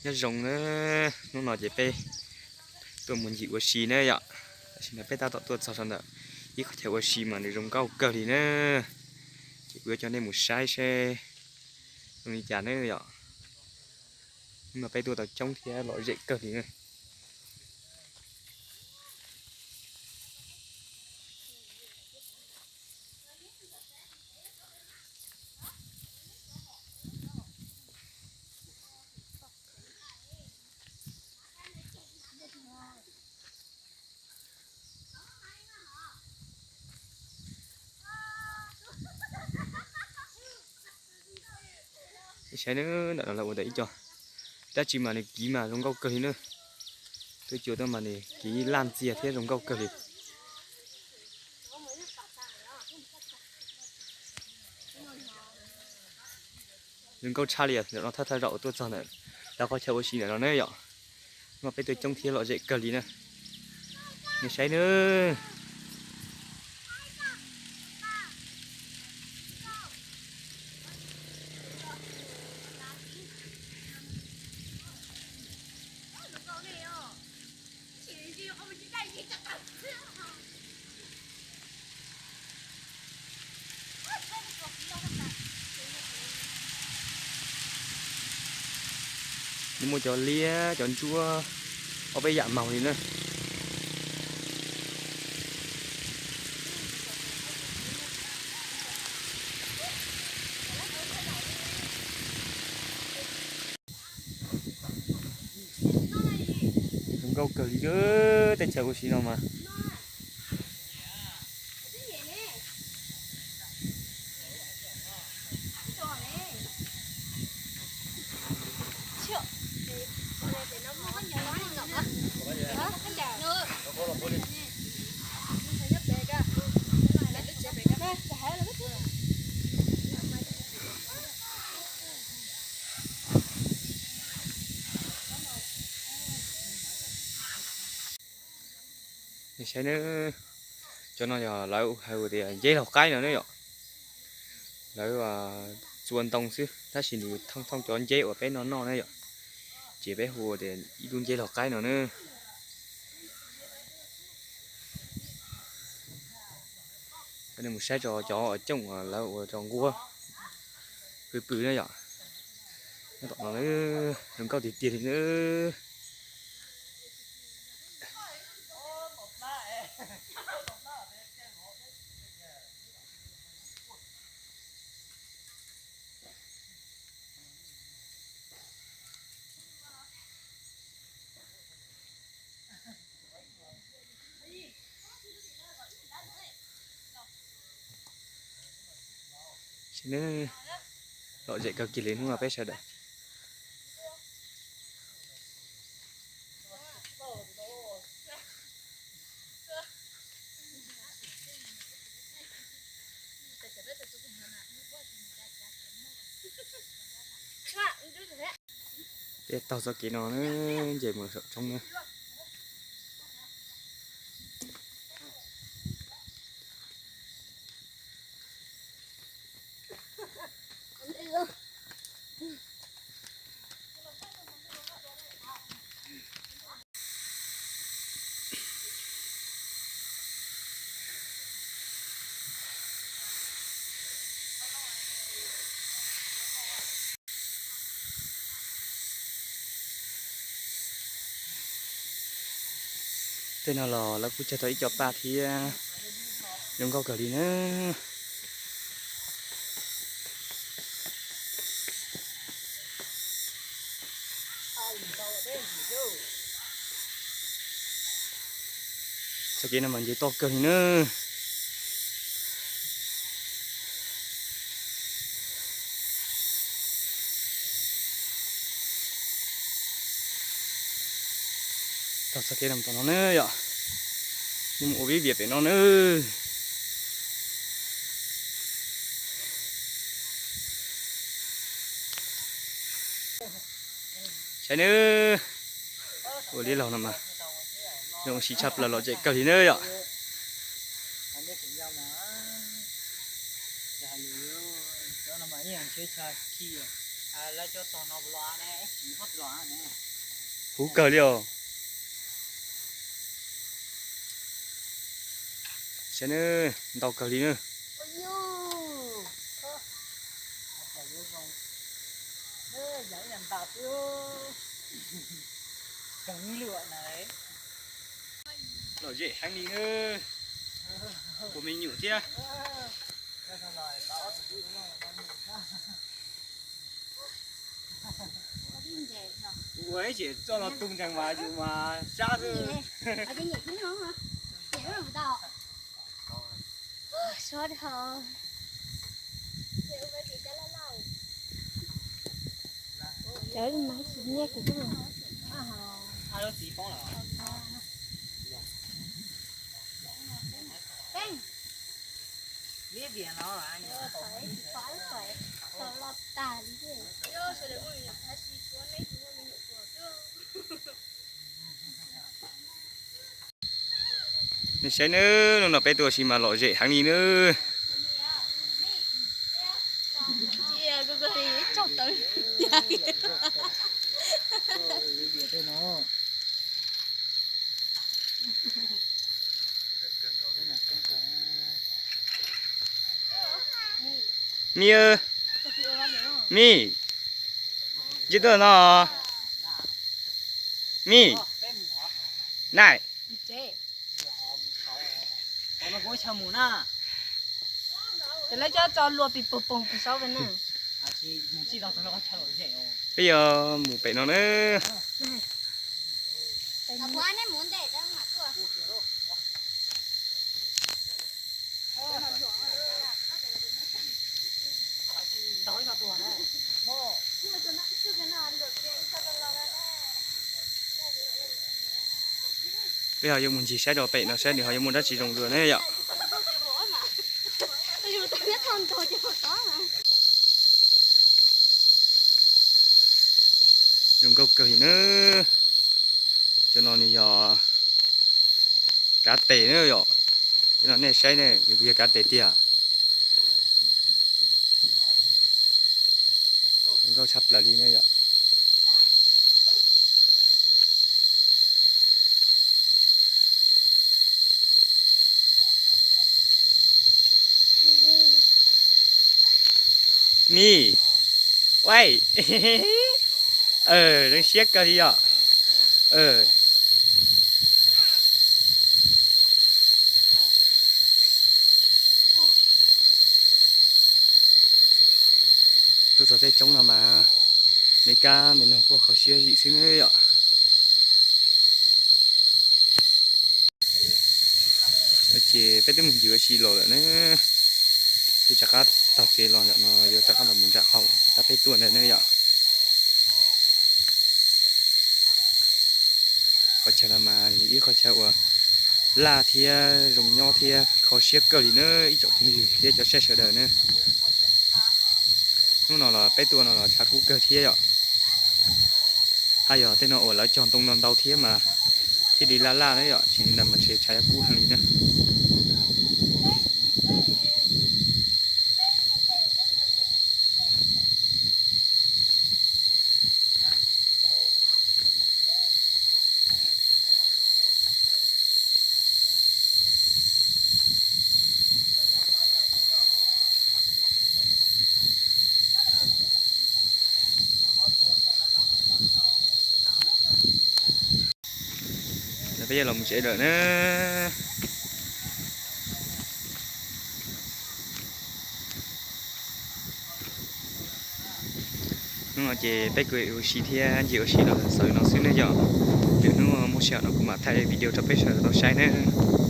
Nyob zoo na, hnub no ces peb tuaj mus ncig ua si na yom. Tam sim no peb tab tom tuaj txog rau ntawm ib qhov chaw ua si mas nws zoo nkauj kawg li na. Ces kuv yuav coj nej mus saib seb zoo li cas na yom. Hnub no peb tuaj tau coob thiab lom zem kawg li na. Saib na, ntawm no lawv ua ntawm ib co dab tsi mas nws kiv mas zoo nkauj kawg li na. Tuaj cua tuaj mas nws kiv laj ntxiag thiab zoo nkauj kawg li. Zoo nkauj tshaj li, ntawm no thawj thawj zaum tuaj txog ntawm lawv qhov chaw ua si ntawm no na yom. Mas peb tuaj coob thiab lom zem kawg li na. Nej saib na. Nws muaj cov liab cov ntsuab ob peb yam maug li na. Zoo nkauj kawg li, tej chaw ua si no mas. Nej saib na, cov no yog lawv hais tias nceb laug qaib no na yom. Lawv txua ntoo xwb tab sis nws thooj thooj cov nceb uas peb noj noj na yom. Ces peb hu tias ib lub nceb laug qaib no na. Cov nej mus saib tso, cov cooj lawv ua tso nquab pw pw na yom. Nyob tom no zoo nkauj tiag tiag li na. Lom zem kawg kiag li hnub no peb sawv daws. Peb taug txoj kev no na, nce mus saum roob na. Tej no los lawv kuj cog tau ib co paj thiab, zoo nkauj kawg li na. Txoj kev no mas nce toj kawg li na. Taug txoj kev no tom no na yom, mus ua vib vias pem no na. Saib nawb, ua liab laug no mas zoo siv tshaj plaws lom zem kawg li na yom. Huv kawg li os. Saib na, ntau kawg li na. Lom zem heev li na. Kuv me nyuam thiab. Ua ib ces txoj no tu ntsees mas yus mas sab xwb. Cov mas tsis nyiaj kuv. Nej saib nawb, hnub no peb tuaj ua si mas lom zem heev li nawb. Mij, Mij, ntsib tuaj no. Mij, nai. Peb yuav mus pem no na. Peb ho yuav mus ncig saib rau pem no saib nws ho yuav muaj dab tsi zoo dua ne yom. Zoo nkauj kawg li na. Cov no nws yog kav tes na yom. Cov no nej saib ne, nws kuj yog kav tes tiag. Zoo nkauj tshaj plaws li na yom. Mij, ua, zoo siab kawg li yom. Tuaj txog tej roob no mas me kab me noog quaj kho siab zim xwb na yom. Ces peb twb mus ncig ua si los lawm na. Peb rov qab taug kev los no yuav rov qab los mus nram hauv tab peb tuaj ntawd na yom. Qhov chaw no mas ib qhov chaw uas laj thiab zoo nyob thiab kho siab kawg li na ib tsoom phooj ywg thiab cov saib sawv daws na. Hnub no los peb tuaj no los tshav kub kawg thiab yom. Haj yog tej no uas lawv cog ntoo no ntau thiab mas thiaj li laj laj na yom, tsis li ntawd mas ntshe tshav yuav kub heev li na. Peb yuav los mus tsev lawm na. Hnub no ces peb kuj ua si thiab ncig ua si los xaus li no xwb ne yom. Lwm hnub muaj sij hawm no kuv mam thaij video rau peb sawv daws tau saib nawb.